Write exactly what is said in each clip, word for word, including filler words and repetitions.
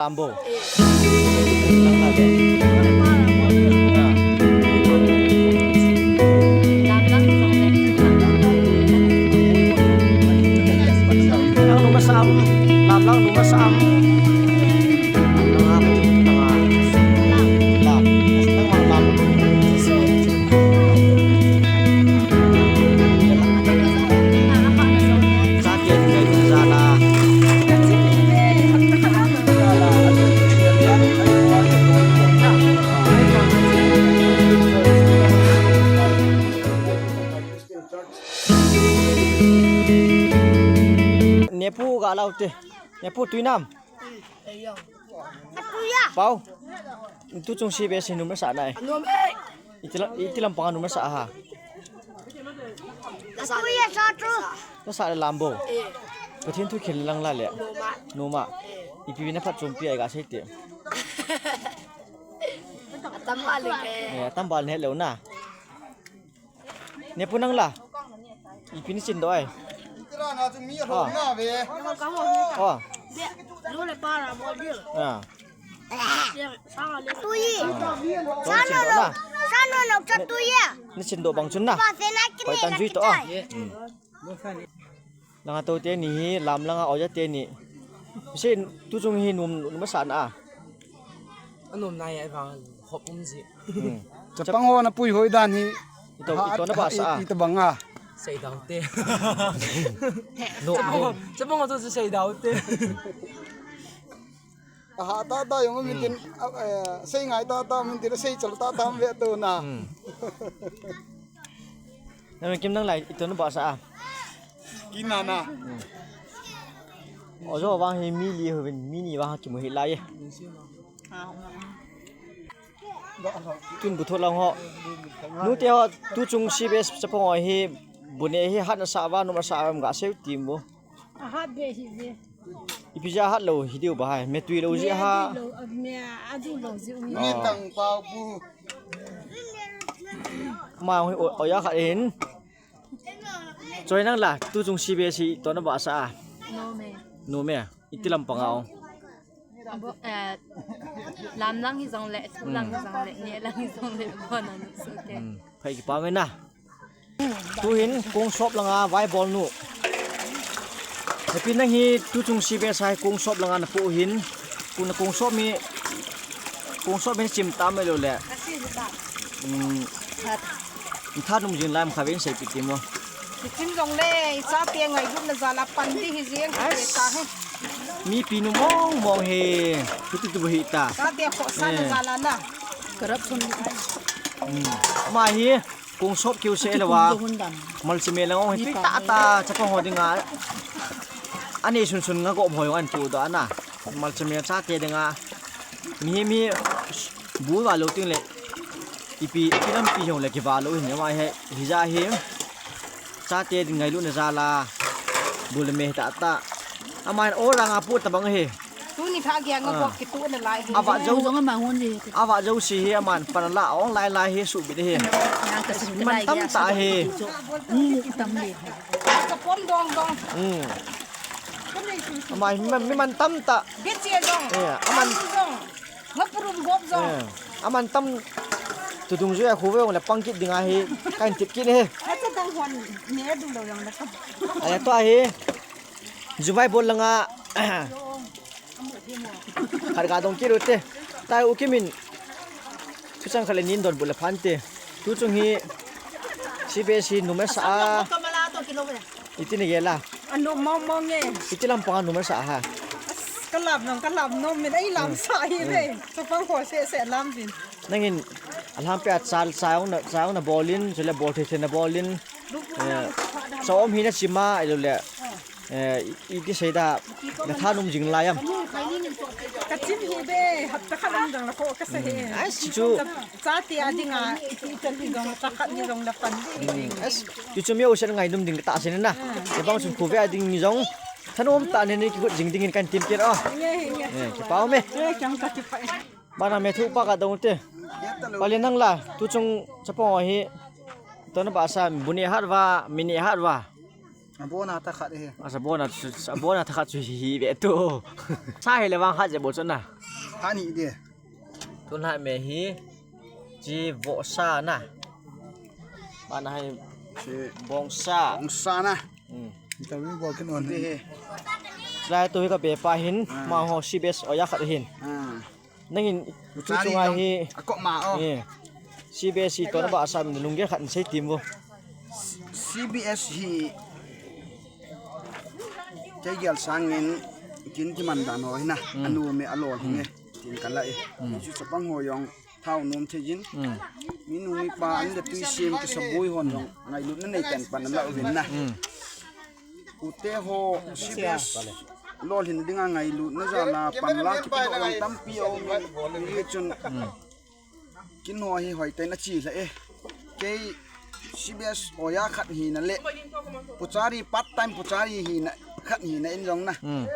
Lambo. Nepu ga lau te. Nepu tuinam. Pau. Tuchung C B S hi number sa nai. Iti lam, iti lam panga number sa ha. Nasa le Lambo. Pathen thu khel lang la le. Numa. Ipi na phat chompi ai ga sei te. Atam bal le ke. Eh, atam bal ne lo na. Nepu nang la. Ipi ni chin do ai. Tira na chu mi ro na ve. Oh. Lo le para mo dia. Ah. Tui. Chin do na. Sano lo cha tui ya. Ni chin do bang chun na. Pa se na kini. Koi tan jui to. Langa to teni hi, lam langa oja teni. Si tuchung hi num, num sa na. Anum nai ai vang hop um ji. Chapang ho na pui hoi dan hi. Ito, ito na ba sa. Ito banga. Sei dau te. No. Chapang ho to sei dau te. Aha ta ta yong min tin, eh, sei ngai ta ta min tin, sei chal ta ta ve to na. Na min kim nang lai, ito na ba sa. Kinana. Ojo vang hi mi li hovin, mi ni vang kimu hi lai. Tun bu tho lang ho. Nu te ho, tuchung C B S chapang ho hi, bu ne hi hat na sa va, num sa va, ga seu tim bu. Ahat be hi ve. Ipi ja hat lo hi diu ba hai. Me tui lo ji ha. Me adu lo ji u. Mi tang pau bu. Ma ong hi o, o ya khat hin. Choi nang la, tuchung C B S hi to na ba sa. No me. No me. Iti lam panga ong. Abo, eh, lam lang hi jong le, thu lang hi jong le, ne lang hi jong le, bo na nu su ke. Hmm. Phai kipa me na. Tuhin kong sop langa vai bol nu. Happy nang hi tuchung C B S hai kong sop langa na pu hin. Ku na kong sop mi, kong sop mi chim ta me lo le. Um, tha num jing lam kha ven sei pi ti mo. Chim jong le, i chate ngailutna jal a pan di hi jeng ka he. Mi pi nu mong mong he. Hiti tu hi ta. Chate khohsahna jal a na. Corruption. Hmm. Ma hi. Kong sop kiu se le wa. Malchame lang ong hi ta ta chapang ho dinga. Ani sun sun nga go bhoi an tu da na. Malchame chate dinga. Mi mi bu va lo ting le. Ipi ipi lam pi jong le ki va lo hin ma he hi ja hi. Chate ding ngailutna jal a. Bu le me ta ta. Aman o rang a pu ta bang he. Tuni pha gei nga bok kitu na lai hi. Ava jo jong ama hon ji. Ava jo si hi aman pan la ong lai lai hi su bi de hi. Nang ka sin man tam ta hi. Ni ni tam le. Ka pom dong dong. Hmm. Ama hi man, mi man tam ta. Bi che dong. Eh, aman dong. Nga purum gop dong. Eh, aman tam tu dung ju ya khu ve ong le pang kit ding a hi. Kan tip kit hi. Acha dang hon ne dung dong dong la ka. Aya to hi. Juvai bol langa. Khat ga dong kit u te. Tai u kimin. Thu chang khat le nin don bu le phan te. Tuchung hi C B S hi number sa a. Iti ni gela. Anu mong mong nge. Iti lam panga number sa ha. Ka lam nong, ka lam nong min ai lam sa hi ve. Chapang ho se se lam vin. Nangin alam pe a chal chaung na, chaung na bolin, chule bol thei thei na bolin. Eh, sa om hi na chima, ilo le. Eh, i, i ti sei da, na tha num jing lai am. Ka chim hi be, hapta khat num jong la ko ka sa he. Hmm, ai, si chu. Chate a dinga, i ti chan hi jong, cha khat hi jong la pan di. Hmm, ai, si chu mi o sen ngai num ding ta sen na. Hmm. E bang chun khu ve a ding ni jong. Thanom ta ne ni ki khut jing ding in kan tim kit o. Nge, nge. Eh, ki pau me. Eh, kyang ka ki pa. Bana me thu pa ka dong te. Pale nang la, tuchung chapang hi. Tona ba sa, bu ne hat va, mi ne hat va. Abona thakhat hi. Asa bona, abona thakhat chu hi ve tu. Sa hi le vang khat je bo chu na. Ani de. Tun ha me hi. Chi vo sa na. Bana hai. Chi bong sa. Bong sa na. Hmm. Interview bol kin on. Te hi. Lai tu hi ka be pa hin. Ah. Ma ho C B S oya khat hin. Ah. Nangin tu chunga hi. Akop ma o. Eh. C B S hi tona ba asam lungge khat sei tim vo. C B S hi kei gel sangin kin kiman dan ho hina. Hmm. Anu me alol hi nge. Tin kala e. Hmm. Chu chapang ho jong thao nom thei jin. Hmm. Mi nu mi pa an le tui sim kisabui hon jong ngailutna nei tan pan la uvin na. Hmm. Ute ho C B S lolhin dinga ngailutna jal a panla kipedoh jong tampi aum in. Hichun. Hmm. Kin ho hi hoitah in achi lha e. Kei C B S oya khat hina le puchari part time puchari hina khat hina in jong na. Hmm.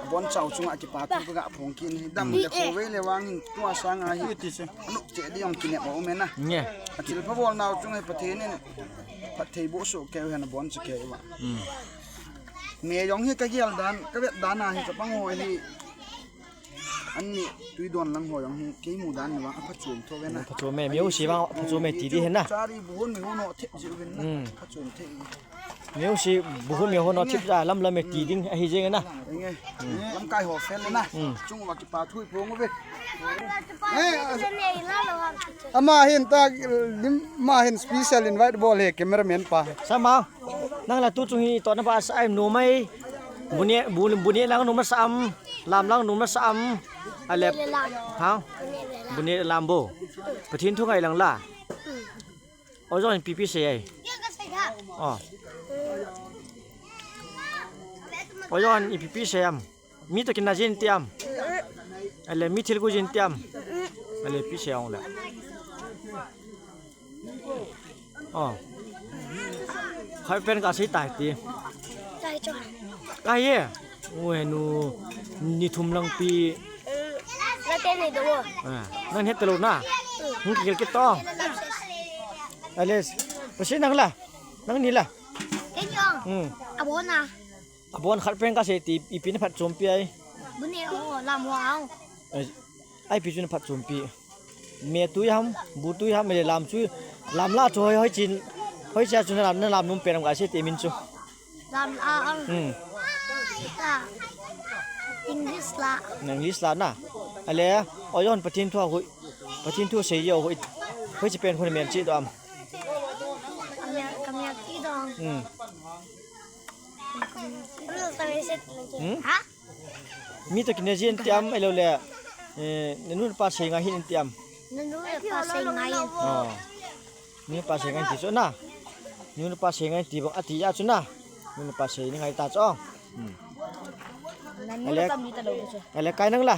Bon chau chunga kipa thu ka phong kin hi dam le khovei le vang hin tua sanga hi. Anu che di jong kinep aum e na. Nge. Achil pha bol nau chung hi Pathen in phatthei boh soh keu hen bon che keu va. Hmm. Me jong hi ka gel dan, ka vet dan a hi chapang ho hi. Anni tui don lang ho jong hi kei mu dan ni vang aphachom tho ve na. Phachom e, mi u si vang phachom e ti di hen na. Chari bu hon mi hon ho thep ji u ven na. Hmm. Phachom thei. Mi u si bu hon mi hon ho thep ja lam lam e ti ding ahi jeng na. Enge. Lamkai ho fel na. Hmm. Chung va kipa thui phong ve. Eh, ama hin ta lim, ma hin special invite bol he cameraman pa. Sama. Nang la tu chung hi tona ba sa em no mai. Bune, bu, bune lang no ma sa am. Lam lang nung na sa am. Ale. Bune le lam. Ha? Bune le lam. Bune le lam bo. Pathen thu ngai lang la. Hmm. Ojon ipi ipi sei ai. Oh. Ojon ipi ipi sei am. Mi to kin na jin ti am. Ale mi thil gu jin ti am. Ale ipi sei ong le. Oh. Khat pen ka sei tai ti. Tai cho. Ka ye. Ue nu ni thum lang pi. La te ni do. Ah, nang het lo na. Hung kil kit to. Ales. Pasi nang la. Nang ni la. Ken yong. Hmm. Abona. Abon khat pen ka sei ti ipi na phatchom pi ai. Bune o lam wa ang. Ai, ai pi chu na phatchom pi. Me tui ham, bu tui ham, le lam chu, lam la chu hoi, hoi chin, hoi cha chu na lam, na lam num pen am ka sei ti min chu. Lam la ang. Hmm. Ta. English la. Na English la na. Ale, ojon Pathen thu hoi, Pathen thu sei yo hoi, hoi chi pen hoi men chi do am. Kamya, kamya ki do. Hmm. Hmm? Ha? Mi to kine jin ti am elo le. Eh, nanu pa sei ngai hin ti am. Nanu pa sei ngai hin. Oh. Nanu pa sei ngai ti chu na. Nanu pa sei ngai ti bang ati ya chu na. Nanu pa sei ni ngai ta chu. Hmm. Nanu ale, tam ni ta lo chu. Ale kai nang la.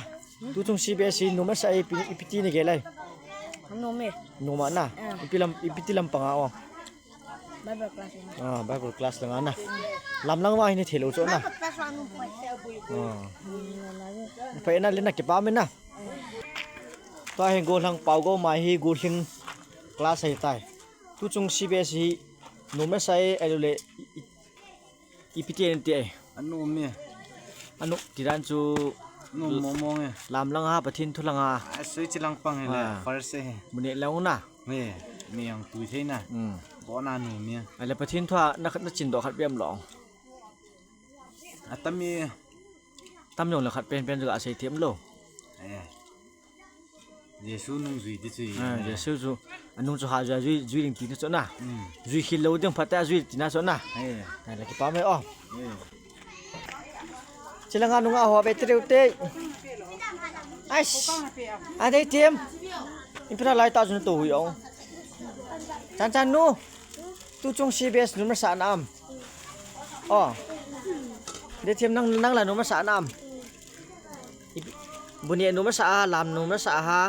Tu chung C B S hi numa sa ipi, ipi ti ni ge lai. Numa. Numa na. Ah. Ipi lam, ipi ti lam panga o. Bible class lang. Ah, Bible class lang ana. Lam lang ma hi ni thelo cho na. Bible class lang nung poi. Ah. Pai na le na kipa me na. Tua hi gollhang pau go mai hi gollhing class hi tai. Tu chung C B S hi numa sa e, ai le i, i, Ipi ti en ti ai. Anu mi. Anu ti dan chu. Nu mo mo nge. Lam lang ha, Pathen thu lang ha. A sui chi lang pang he le. Ah. First he. Bune lang na. He. Mi ang tui thei na. Hmm. Bona nu mi. Ale Pathen thu a na, na chin do khat bem lo. Atami. Tam jong le khat pen pen chu ka sei them lo. Eh. Jesu nung jui ti chu. Ah, Jesu chu anung chu ha jui, jui, jui ding tina chu na. Hmm. Jui khel lo ding phat a jui tina chu na. Eh. Ah, la kipa me o. Eh. Chilanga nunga ho be tiu te. Ais. A dei them. Impra lai ta chu to hui o. Chan chan nu. Tu chung C B S numa sa na am. Oh. Dei them nang, nang la numa sa na am. Ipi, bune numa sa a, lam numa sa a ha.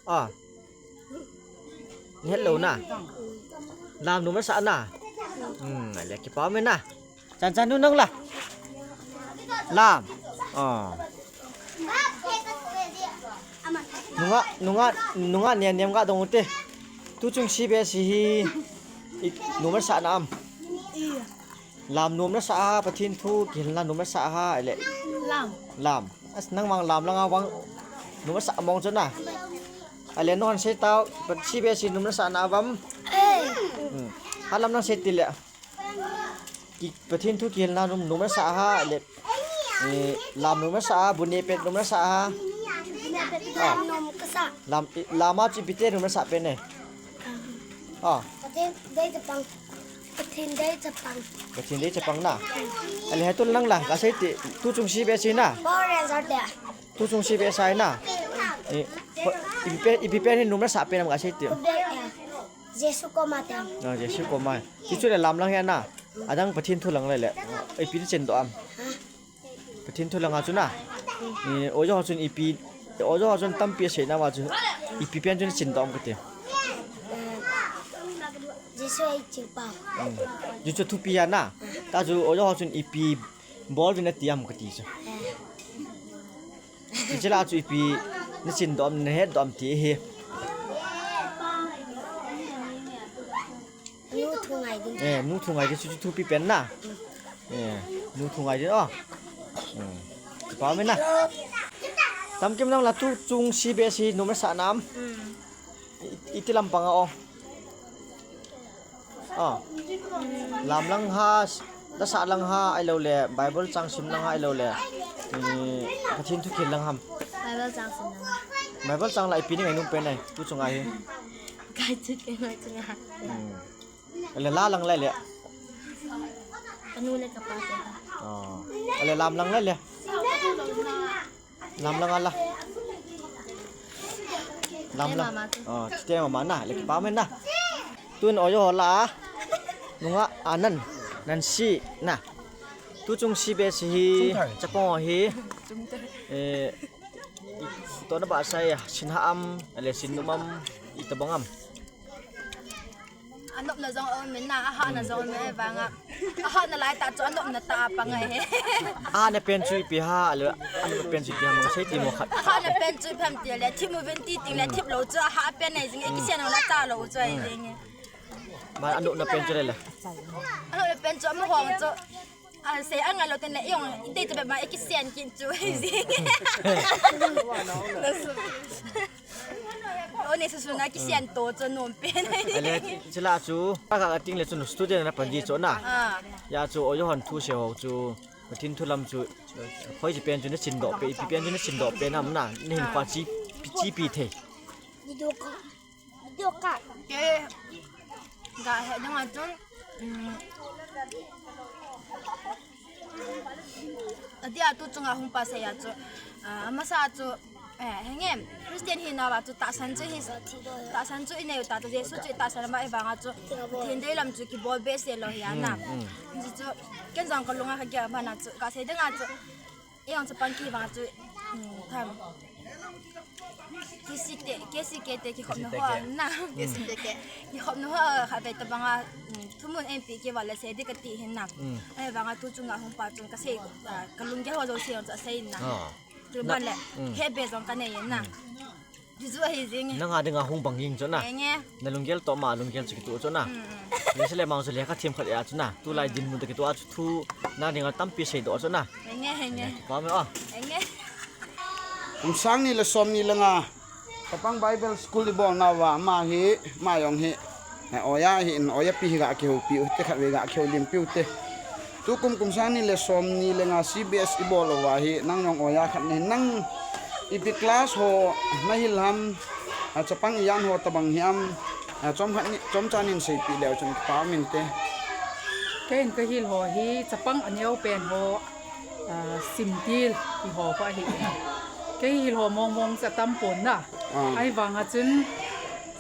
Oh. Ni het lo na. Lam numa sa na. Hmm, ale kipa me na. Chan chan nu nang la. Lam. Oh. Nunga, nunga, nunga niam niam ga dong te. Tu chung C B S hi. Numa sa na am. Lam nom nasa a, Pathen thu kihilna nom nasa a, ale. Lam. Lam. As nang mang lam langa vang nom nasa mong chu na. Ale non sei tau, Pathen C B S C nom nasa na vam. Eh. Hmm. Halam nang sei tile. Ki, Pathen thu kihilna nom, nom nasa a, ale. Eh, lam nom nasa a, bu neh pet nom nasa a. Nom kasa. Lam, eh, lam a chu ipi te nom nasa pen e. Ah. Pathen dei chapang. Pathen dei chapang. Pathen dei chapang na. Ale hai tu lang la, ka sei ti, tu chung C B S C na. Power Ranger te. Tu chung C B S C na. Eh, ipi pen, ipi pen hi nom nasa pen am ka sei ti. Pathen, eh, Jesu koma te. Ah, Jesu koma. Ti chu le lam lang hi na. Adang Pathen thu lang le le. Ipi chin doh am. Ha? Pathen thu langa chu na. Eh, oja ho chun ipi, oja ho chun tampi asei na va chu. Ipi pen chun chin doh am kati. Eh, Jesu ei ching pau. Hmm. Ju chu thupi a na. Ta chu oja ho chun ipi bol vin ati am kati chu. Eh. Ti chu la chu ipi na chin doh am, na het doh am ti hi. Nu thu ngai din. Eh, nu thu ngai din chu, chu thupi pen na. Eh, nu thu ngai din, oh. Hmm. Kipa me na. Tam kim nang la tu chung C B S C nom nasa nam. Hmm. I, iti lam panga, oh. Ah. Lam lang ha, la sa lang ha, ahilou le, Bible chang sim lang ha, ahilou le. Eh, Pathen thu kihil lang ham. Bible chang sim lang. Bible chang la ipi ni ngai nom pen ai, tu chung ai. Kai chit ke ngai chung ai. Hmm. Ale la lang le le. Kanu le kapa te. Oh. Ale lam lang le le. Lam lang ala. Lam lang. Oh, chite mama na, le kipa me na. Tun ojo ho la. Nunga anan, nan si na. Tu chung C B S C hi, chapang hi. Eh, to na ba sai, sin ha am, ale sin num am, ita bang am. Anopna jong um in na, ahahna jong um in vanga. Ahahna lai tah chu anopna tah a pang ahi. Ahahna pen chu ipi ham, le anopna pen chu ipi ham, sei ti mo khat. Ahahna pen chu ipi ham ti le, thip uvin ti ting le, thip lou chu ahah pen ahi jing e, kisian lou le cha lou chu ahi jing e. Ma anopna pen chu le le. Anopna pen chu amahon chu. A, sei angai lou ten le, i ong, i dei te bep ma, i kisian kit chu, hi jing. O nei susu na kisian to chu nom pen. Ale, chila chu, ka ka ting le chu student na pan di chu na. Ah. Ya chu, ojo hon thu sei ho chu, Pathen thu lam chu, hoi ji pen chu na chin doh pen, ipi pen chu na chin doh pen ham na, na hin pa chi, chi pi thei. Video ka. Video ka. Ke, ga he dang a chun, um, adia tu chunga hung pa sei a chu, ah, amasa chu, eh, henge, Christian hina va chu tahsan chu hi, tahsan chu i nei u ta, Jesu chu i tahsan ma i vanga chu, Pathen dei lam chu kibol behseh lou hi a na. Mm, mm. Hichu, ken jong ka lunga ka gel bana chu, ka sei dang a chu, Ijong chapang kivang chu, um, tham. K C K te, K C K te kikhopna ho na. K C K te. Kikhopna ho khatvei tabanga, um, thumun M P kivang le sei ding kati hin na. Mm. Ahivanga tu chunga hung pa chun kasei, ah, kalunggel ho jouse jong chu asei na. Ah. Chuban le, mm, hebe jong kanei na. Mm. Juju ahi jing e. Nanga dinga hung bang jing chu na. Henge. Na lunggel toh ma lunggel chu kitoh chu na. Mm, mm. Ni sele mang chu lekha themkhat a chu na. Tulai dinmun toh kitoh a chu thu na dinga tampi seidoh chu na. Henge, henge. Henge, kipa me o. Henge. Kum sang ni le som ni le nga. Chapang Bible School ibolna uva ama hi, ama jong hi. Eh, oja hi in, oja pi hi ga kihoupi u te, khatvei ga kihoulimpi u te. Tukum kum sang ni le som ni le nga C B S ibol uva hi, nang jong oja khat nahi, nang ipi class ho nahil ham, a chapang ijan ho tabang hi am, a chomkhat ni, chomcha nin seipeh leu chun kipa um inte. Kei in kahil ho hi, chapang aneo pen ho, a, simtil ti ho kho ahi. Kei hil ho mong mong chu atam pon na. Ah. Ahivanga chun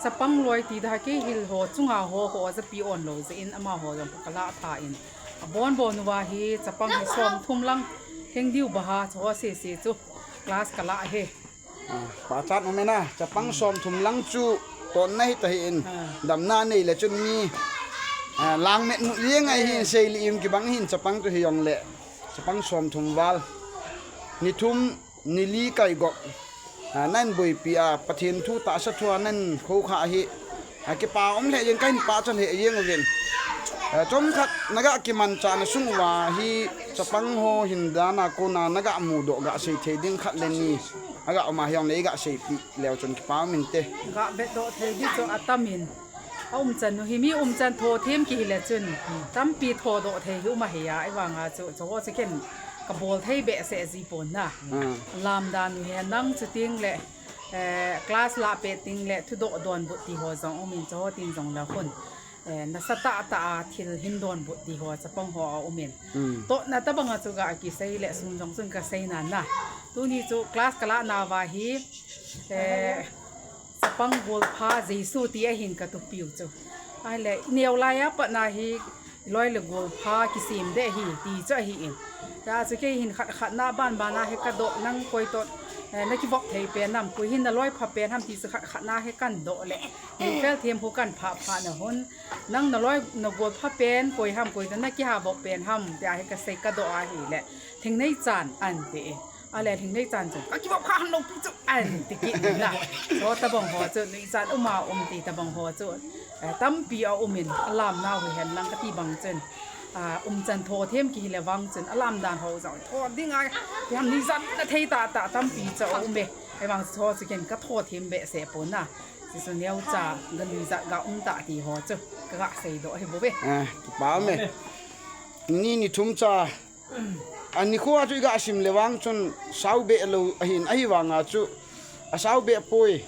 chapang loi ti da kei hil ho chunga ho kho japi on lou jeh in amaho jong kalah tha in. Abon bon uva hi chapang hi som thum lang heng diu baha chu ho sese chu class kalah ahi. Ah, pachat um e na, chapang som thum lang chu tonna hita hih in, ah, damna nei le chun mi, ah, langmet mu jeng ahi in, eh, sei li im kibang hin chapang chu hi jong le, chapang som thum val, ni thum, ni li kai gop, ah, nan boipi a, Pathen thu tahsa thu a nan khoukhah hi, ah, kipa um lheh jeng, kahin pachat lheh jeng uvin. Eh, chomkhat naga kimanchah na sung uva hi chapang ho hin dan a kona naga mudoh ga sei thei ding khat le ni aga um a hijongle iga seipi leu chun kipa um inte. Ga vetdoh thei di chu atam in. A umchan u hi mi umchan thothem kihi le chun tampi thodoh thei hi um ahi a, ahivanga chu, chuho chu ken kabol thei behseh ji pon na. Ah. Lamdan u hi nang chu ting le, eh, class lah pet ting le thudoh donbut ti ho jong um in, chuho tin jong le hun, eh, nasatah tah a thil hin donbut ti ho chapang ho a um in. Hmm. Tohna tabang a chu ga kisei le sum jong chun kasei nan na. Tuni chu class kalah nauva hi, eh, Chapang golpha Jesu ti ahin katupiu chu. Ahile, ineo laiya patna hi loi le golpha kisem ding ahi, ti chu ahi in. Tia chu kei hin khat khat na ban ban a hi kadoh, nang koi toh, eh, nakivop thei pen ham, koi hin naloi pha pen ham ti chu khat khat na hi kandoh le. Nifel them hu kanpha pha na hun. Nang naloi nagolpha pen koi ham, koi toh nakiha vop pen ham, tia hi kasei kadoh ahile. Thingnei chan ante. Ahile thingnei chan chu kakivop kha han lou pi chu ante kit na. Chuho tabang ho chu nuichat um a um ti tabang ho chu, eh, tampi a um in alam nau hi hen lang kati bang chun. Ah, umchan thothem kihi le vang chun alamdan ho jong tho ding a, ti ham nuijat na thei tah tah tampi chu a um e. Ahivang chu ho chu ken kathothem behseh pon na. Chuchu neocha ga nuijat ga um tah ti ho chu kaga seidoh ahi bou ve. Ah, kipa um e. Ni ni thum cha Ani khu a chu iga sim le vang chun sao beh lou ahin, ahivanga chu asao beh poi.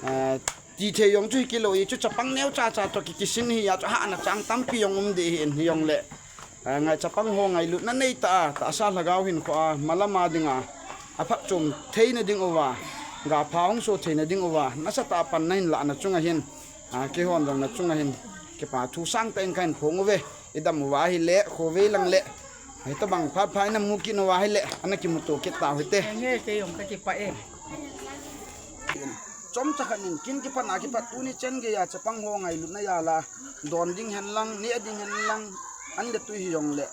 Ah, ti thei jong chu hi kilou hi chu chapang neocha cha toh ki kisin hi a chu hahna chang tampi jong um ding ahin, hijongle. Ah, ngai chapang ho ngailutna nei tah a, tahsa lhagao hinkho a, malam a dinga, aphatchom theina ding uva, gapha hung so theina ding uva, nasatah a pan nahin lahna chunga hin, ah, keihon jong nachunga hin, kipa thu sangtah in kahin phong uve, idam uva ahile, khovei lang le, Hitabang phat pha ina mu kit uva ahile, ana kimuto kit tau hite. Nge, kei jong kakipah e. Chomcha khat in kin kipatna kipat tuni chen geiya chapang ho ngailutna jal a, don ding hen lang, neh ding hen lang, an le tui hijongle,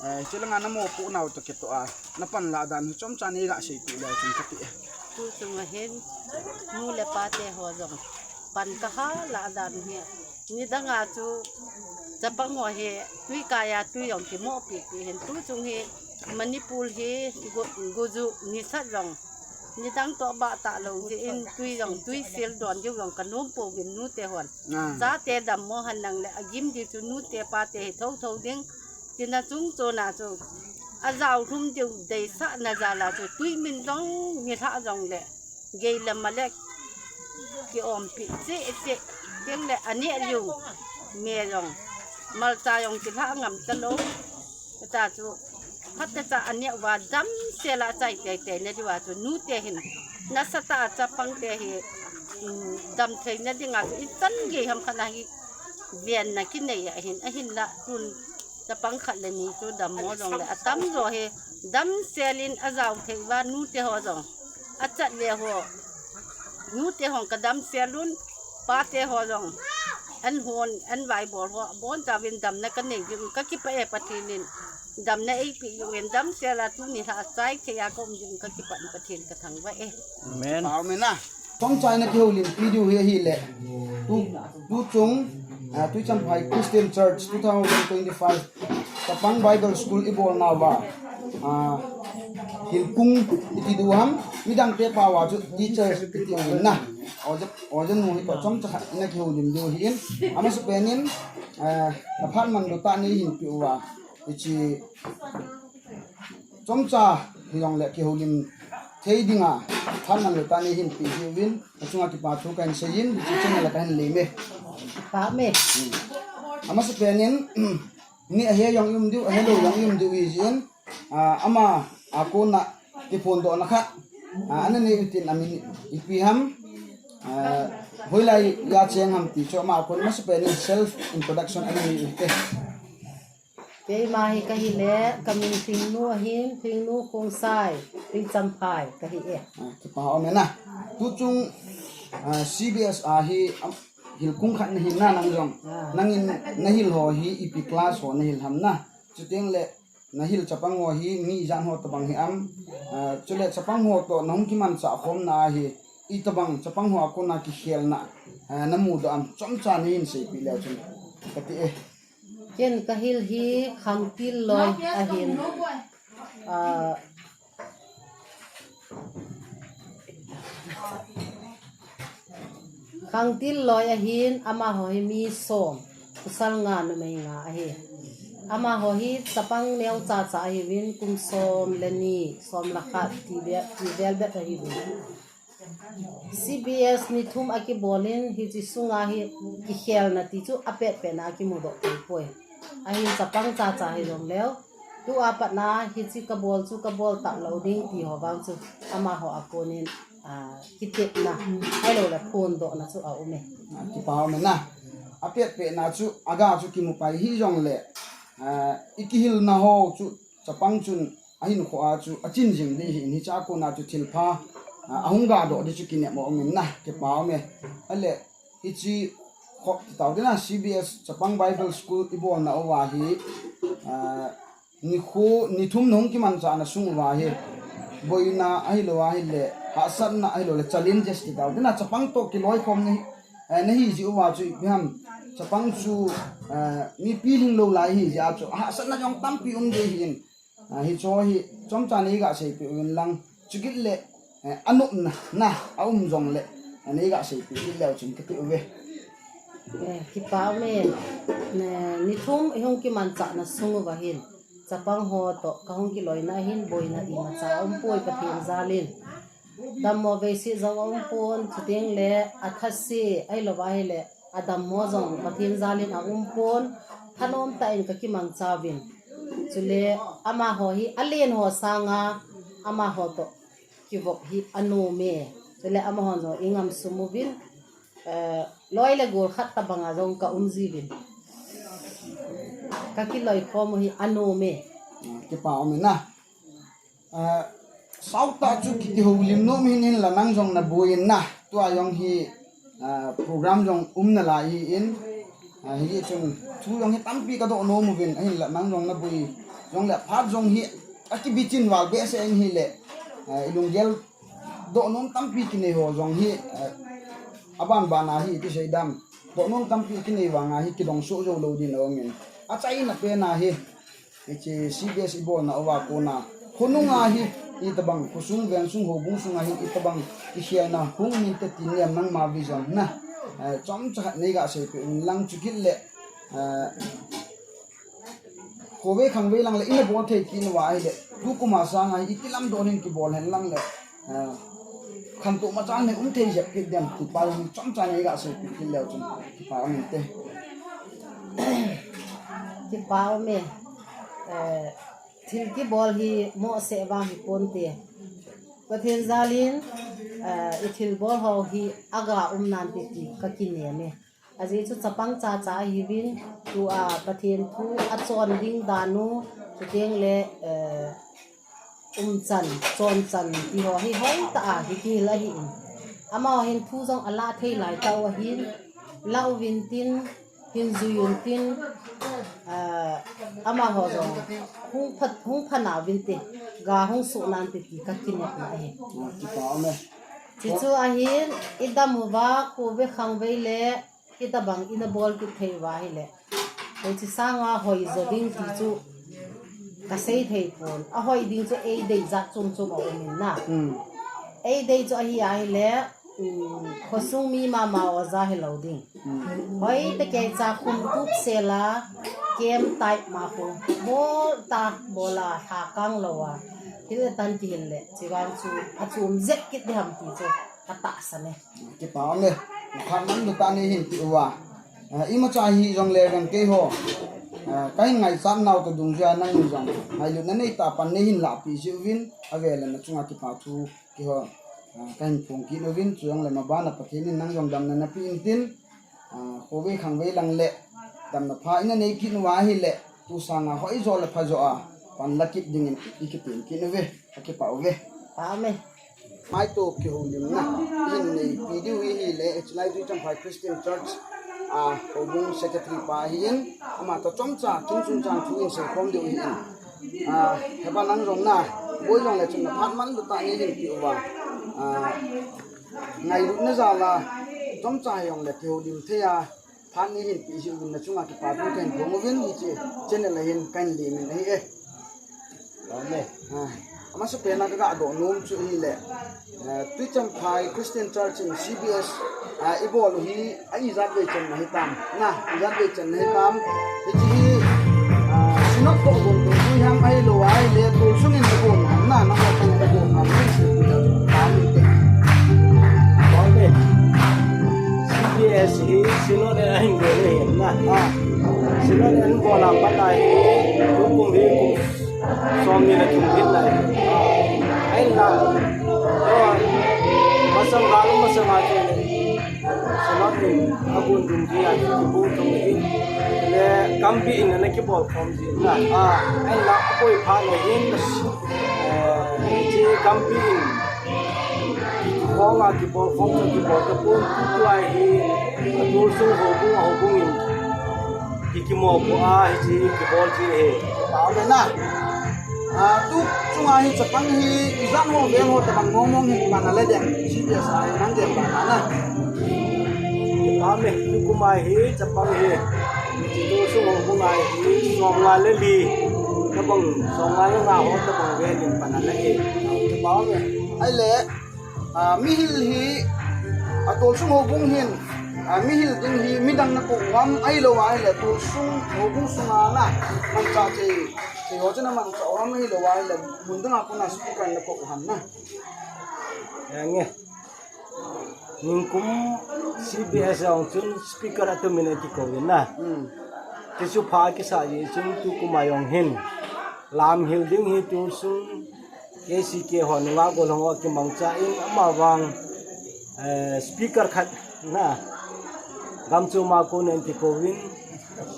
eh, chulanga namopoh nau toh kitoh a, napan lah dan hi chomcha neiga seipeh leu chun kati e. Tu chunga hin, nu le pa te ho jong, pan kaha lah dan hi. Nidanga chu chapang ho hi tui kaiya tui jong kimohpeh peh hin, tu chung hi Manipur hi go, goju nisat jong nidang toh bah talou jeh in tui jong tui sel don diu jong kanom pouvin nute hon. Ah. Chate dammo hen lang le agim di chu nute pate hi thotho ding. Tina chung chona chu ajao lhum diu deisahna jal a chu tui min jong nilhah jongle. Gei le mal le kiompi cheh cheh. Teng le aneh liu me jong. Malcha jong kilha ngam talou. Cha chu. Phat cha aneh uva damsel a chai tei tei na diu a chu nute hin. Nasatah a chapang te hi. Um, dam theina dinga chu ichan gei ham khat na hi. Venna kinei ahin, ahinla tun. Chapang khat le ni chu dammo jongle atamjo hi damsel in ajao thei uva nute ho jong achat le ho. Nute hon kadamsel un, pate ho jong an hon, an vaibol ho, abonchauvin damna kanei diu, kakipah e Pathen in. Damna eipeh diu in damsel a tuni lha achai thei a kaum diu kakipah in Pathen kathangvah e. Amen. Amen a. Chomcha ina kihoulimpi diu hi ahile. Tu, tu chung, ah, Tuichanphai Christian Church two thousand twenty-five Chapang Bible School ibolnauva. Ah, Hilkung iti diu ham, midang te pao a chu teachers iti u ahin na. Oja, oja nu hi toh chomcha khat ina kihoulim diu ahin. Amasapen in, ah, aphat manlou tah neihin peh uva. Hiche Chomcha hijongle kihoulim thei dinga phat manlou tah neihin peh diuvin, achunga kipa thu kahin seiyin, hiche channel a kahin lem e. Amen. Hmm. Amasapen in, ni ahe jong i um diu, ahelou jong i um diu hijeh in, ah, ama a kona kiphondohna khat, ah, ana nei utin amin ipi ham, ah, hoilai a cheng ham ti chu ama a kon amasapen in self introduction ana nei ute. Keima hi kahile, kamin Thingnu ahin, Thingnu Khongsai, Tuichanphai kahi e. Ah, kipa um e na. Tuchung, ah, C B S a hi, am, Hilkung khat nahi na nang jong. Ah. Nangin nahil ho hi ipi class ho nahil ham na. Chuteng le nahil chapang ho hi mi ijat ho tobang hi am. Ah, chule chapang ho toh nahung kimanchah khomna hi itobang chapang ho a kona kikhelna, ah, namudoh am chomcha neihin seipeh leu chun kati e. Ken kahil hi Khangtil loi ahin. Ah, Khangtil loi ahin, amaho hi mi som, pasal nga numei nga ahi. Amaho hi chapang neocha cha ahiuvin, kum som le ni, som le khat ti vel, ti vel bep ahiuvin. C B S ni thum akibolin, hiche sunga hi kikhelna ti chu apet petna akimudoh thei poi. Ahin chapang cha cha hijongleu, tua patna hiche kabol chu kabol talou ding ti ho vang chu amaho a konin, ah, kitepna, ahilou le phondohna chu aume. Ah, kipa ume na. Apet petna chu aga chu kimu pai hijongle, ah, ikihilna ho chu chapang chun ahinkhoa chu achin jing ding ahin, hichea kona chu thilpha, ah, ahung gadoh ding chu kinep aumin na, kipa ume. Ale, hiche kho, tao ding na, C B S Chapang Bible School ibolna uva hi, ah, nikho, ni thum nahung kimanchahna sung uva hi, boina ahilou ahile, hahsatna ahilou le, challenges ti tao ding na, chapang toh kiloikhom nahi, eh, nahi jeh uva chu ipi ham, chapang chu, eh, mi pilhing lou lai ahi jeh a chu, hahsatna jong tampi um ding ahin, Ah, hicho hi, chomcha neiga seipeh uvin lang, chukit le, eh, anopna, na, aum jongle, ah, neiga seipeh kit leu chun kati uve. Eh, kipa ume, ne, ni thum ihung kimanchahna sung uva hin, chapang ho toh kahung kiloina hin, boina imacha aumpoi Pathen jalin. Dammo veiset jong aumpon, chuteng le athase, ahilou ahile, adammo jong Pathen jalin aumpon, thanom tah in kakimangcha uvin. Chule amaho hi alen ho sanga amaho toh kivop hi anom e. Chule amahon jong ingam sum uvin, eh, loi le gol khat tobanga jong kaum jiuvin. Kakiloikhom u hi anom e. Kipa ume na. Ah, sautah chu ki, kihoulim nom hin hinla nang jong naboiyin na. Tua jong hi, ah, program jong um nalai ahin. Ah, hijeh chun thu jong hi tampi kadoh nom uvin, ahinla nang jong naboi jongle phat jong hi akibichin val behseh in ahile, ah, ilunggel doh nom tampi kinei ho jong hi, ah, aban bana hi iti seidam. Doh nom tampi kinei vanga hi kidong soh jou lou ding aumin. Achaina pena hi. Hiche C B S ibolna uva kona, khonunga hi, itobang, khosung, vengsung, houbung sunga hi, itobang, kikhelna hung um inte ti niam nangma vision na. Eh, chomcha khat neiga seipeh uvin lang chukit le, eh, khovei khangvei lang le, ina bol thei kit uva ahile, tukuma sanga hi, iti lam don hin kibol hen lang le, eh, khantou machal nei um thei jep kit dem ti pa jong chomcha neiga seipeh kit leu chun, kipa umin te. Kipa ume, eh, thil kibol hi mohseh vang hiponte. Pathen jalin, eh, ithil bol ho hi aga um nante ti kakinem e. Ajeh chu chapang chacha ahiuvin, tua Pathen thu achon ding dan u, chuteng le, eh, umchan, chonchan ti ho hi hoitah a hi kihil ahin. Amaho hin thu jong alah thei laitah u ahin, lah uvin tin, hin jui un tin, ah, amaho jong hung pha, hung pha nauvin te, ga hung soh nante ti kakinepna ahi. Ah, kipa ume. Chuchu ahin, idam uva, khovei khangvei le, hitobang ina bol kit thei uva ahile, hiche sanga hoi jo ding ti chu kasei thei pon. Ahoi ding chu eidei jat chom chom aumin na. Hmm. Eidei chu ahi ahile, um, khosung mi mama oja hilou ding. Hmm. Hoitah keicha khum tup sela, camp type ma khu, bol ta, bol a, lhakang lou a, thil atan kihil le, chuvang chu achom jep kit ding ham ti chu katahsan e. Kipa ume, phat manlu tah neihin peh uva. Ah, imacha hijongle vang keiho, ah, kahin ngaichat nau toh dungjuia nangni jong ngailutna neitah a pan neihin lahpeh jeh uvin, avel in nachunga kipa thu keiho, ah, kahin phong kit uvin, chujongle mabana Pathen in nang jong damna napeh intin, ah, khovei khangvei lang le damna pha ina nei kit uva ahile, tu sanga hoijo le phajo a pan la kit dingin ikitem kit uve, akipa uve. Amen. Maito kihoulimna ihin neipi diu hi ahile, H L I Tuichanphai Christian Church, ah, houbung secretary pa ahin, ama toh chomcha kin chungchang thu ihin seikhom diu ahin. Ah, hepa nang jong na, boi jongle chun na phat manlu tah neihin peh uva. Ah, ngailutna jal a, chomcha hijongle kihoulim thei a, Ani hin pi jing na chunga kipa thu kahin phong uvin hiche channel a hin kahin limin ahi e. Amen. Ah, amasapen a kaga doh nom chu ahile, eh, Tuichanphai Christian Church in C B S, ah, ibol u hi a ijat vei channa hitam. Na, ijat vei channa hitam. Hiche hi, ah, Synod toh gon gon tu ham ahilou ahile, tolsung in gon ham na, na gon ham na, gon ham na, gon ham na. Amen. C B S hi Synod in ahin gon ahi na. Ah. Synod in bol a pat ahi, tukum hi kum somni le thum hin lai. Ahinla, eh, masang gal masang a chu Synod in agon ding hi a kibu thum hin. Le gampi in ana kibol khom jin na. Ah. Ahinla, apoi phat le hin, eh, hiche gampi in kikhong a kibol khom chu kibol tapon, tutua hi, a tolsung houbung, a houbung in ki, kimopo a hiche kibol chu ahi. Amen na. Ah, tu chunga hi chapang hi ijat ho veng ho tabang mong mong hi pan a le ding, C B S a nang ding pan a na. Amen. Tukum a hi chapang hi, tolsung houbung a hi somnga le li tabang, somnga le nga ho tabang veng in pan a le e. Amen. Ahile, ah, mihil hi, a tolsung houbung hin, ah, mihil ding hi midang nakou u ham ahilou ahile, tolsung houbung sunga na manchah thei, thei ho chu na manchah u ham ahilou ahile, mun dang a kona speaker nakou u ham na. Enge. Ningkum C B S a jong chun speaker atum in akikouvin na. Hmm. Tichu pha kisa ji chun tukum a jong hin. Lam hil ding hi tolsung K C K ho nunga golhang ho kimangcha in amavang, eh, speaker khat na. Gamchom a kon in kikouvin.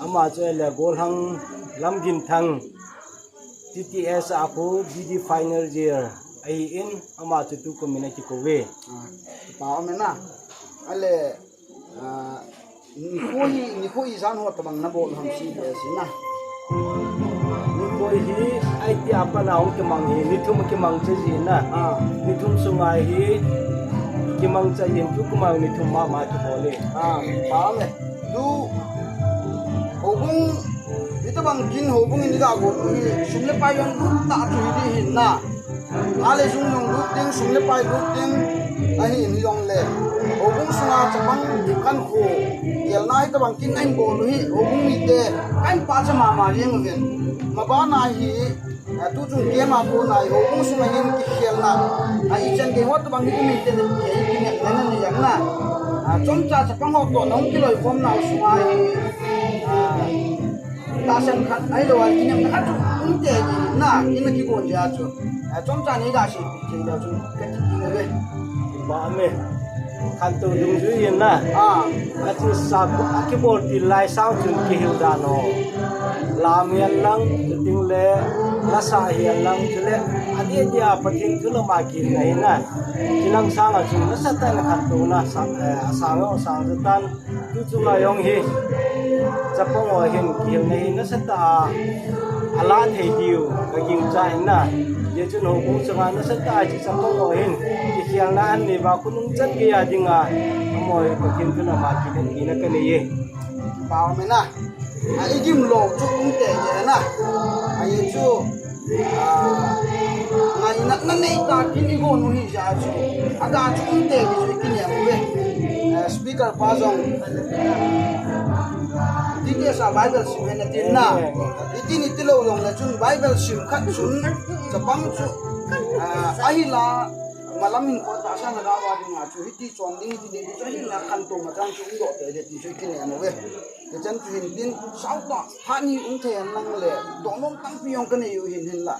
Ama chu ahile golhang Lamginthang. T T S a khu B D final year ahin, ama chu tukum in akikouve. Ah, pa amen na. Ahile, ah, nikho hi, nikho ijat ho tabang nabol ham C B S na. Nikho hi, aiti a pat a hung kimang hi, ni thum kimangcha ji na. Ah. Ni thum sunga hi, kimangcha jin tukum a ni thum mama kibol e. Ah, pa amen. Tu, houbung, hitabang kin houbung in iga gon u hi, sum le pai jong lut tah chu hi ding hin na. Ahile jung jong lut ding, sum le pai lut ding, ahin hijongle. Houbung sunga chapang khankho, gelna hitabang kin ahin bol u hi, houbung mite, kahin pachat mama jeng uvin. Mabana hi, Ah, tuchung camp a kona hi houbung sunga hin kikhelna. Ah, ichan gei ho tabang hi mite le hi kinepna nanei jeng na. Ah, chomcha chapang ho toh nahung kiloikhom nau sunga hi. Ah, tahsan khat ahilou a kinepna khat chu umte ji na, ina kigon jia chu. Ah, chomcha nei ga sei thei leu chun kati ding uve. Ba me. Khantou dungjui in na. Ah. Achu sa ko, akibol til lai sang chun kihil dan ho. Lam hihen lang, chuting le, lasa hihen lang, chule, adi adi a Pathen thu lama kihilna hi na. Chulang sang a chun nasatah in khantouna, sa, eh, asang ho, sang jatan, tu chunga jong hi. Chapang ho hin, kihilna hi nasatah a, ala thei diu, kagingcha in na. Hijeh chun houbung chunga nasatah a, chu chapang ho hin, kikhelna anei uva, khonung chan gei a dinga, amaho hi Pathen thu lama kihilna kanei e. Pao me na. A, igim lou chu umte je na. Ahi chu, a, ngaina nanei tah kin igon u hijeh chun. Aga chu umte je chu ikinem uve. Eh, speaker pa jong. Details a Bible sim hen atin na. Iti ni tilou jongle chun Bible sim khat chun chapang chu, a, ahila malam hin ko tahsa na ga va dinga chu hiti chom ding, hiti ding chu ahila khantou machang chu umdoh te je ti chu ikinem uve. Hichan chu hin tin sao ta phat ni um thei hen lang le, donom tampi jong kanei u hin hinla.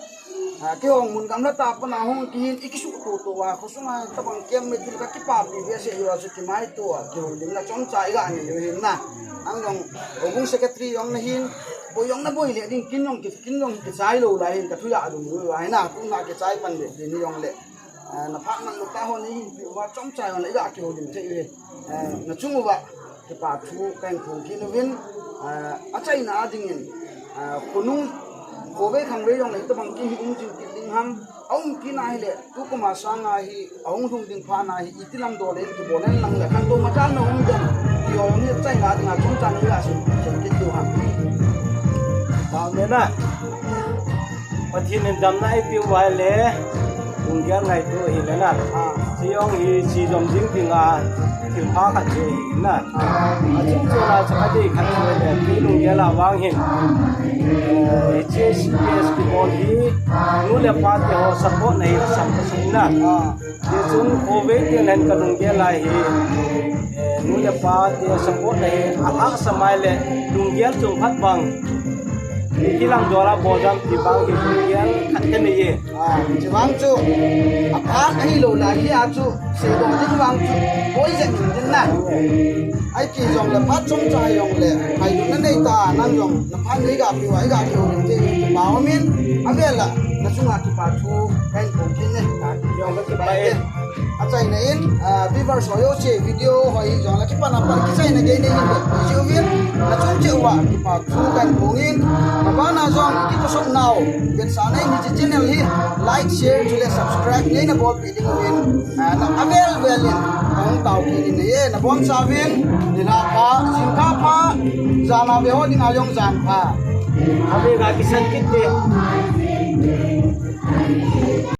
A, kihong mun gamla tah a pat a hung kihin ikisuh toto uva, khosunga tabang camp mate kakipah pi behseh uva chu kimaito a, kihoulimna chomcha iga nei u hin na. Nang jong, houbung secretary jong nahin, boi jong naboi le ding, kin jong ki, kin jong kichai lou lai hin, kathu ja dung lou lai na, kum na kichai pan le, ding jong le. A, na phat man lou tah ho neihin pe uva, chomcha jong le iga kihoulim thei u hi. A, nachung uva, kipa thu kahin phong kit uvin, a, achaina a dingin, a, khonung, khovei khangbei jong le, hitabang kin hi um jing kit ding ham, aum kit na hile, tukum a sanga hi, ahung lhung ding phat na hi, iti lam dol in kibol hen lang le, khantou machal na um den, Jong ni chai na dinga chungchang ni la su chen kit diu ham. Amen na. Pathen in damna eipeh uva ahile, lunggel ngaito ahile na. Ah. Hiche jong hi, hiche jong jing dinga, thilpha khat chu ahi na. Ah. Achung chunga chu kadei khat chu ahile, kei lunggel a vang hin. Eh, hiche C P S kibol hi, nu le pa te ho support na hi asam kasei na. Ah. Hichun khovei teng hin kalunggel a hi, eh, nu le pa te support na hi, alhahsam ahile, lunggel chung khat bang. Hilang dola bol dam ti vang hi lunggel khat kanei e. Ah, hiche vang chu, aphat ahilou lai hi a chu, seidoh ding vang chu, boi jeng in din na. Ahi kei jongle phat chomcha jongle, ngailutna nei ta, nang jong, naphat nei ga piu, ai ga piu ding ti, kipa umin, avel a, nachunga kipa thu, kahin phong kit e. Jong ka kipa e. Achaina in, ah, viewers ho jouse video ho hi jong le kipan a pat kichaina gei nei in vet jiuvin, nachung cheh uva kipa thu kahin phong in, abana jong kikosot nau vetsahna in hiche channel hi like, share chule subscribe neina bolpeh ding uvin, ah, na avel vel in kahung tao kit in ahi, nabonchauvin nilhah pha, jingkah pha, jan a ve ho dinga jong jan pha. Ave ga kisan kit te.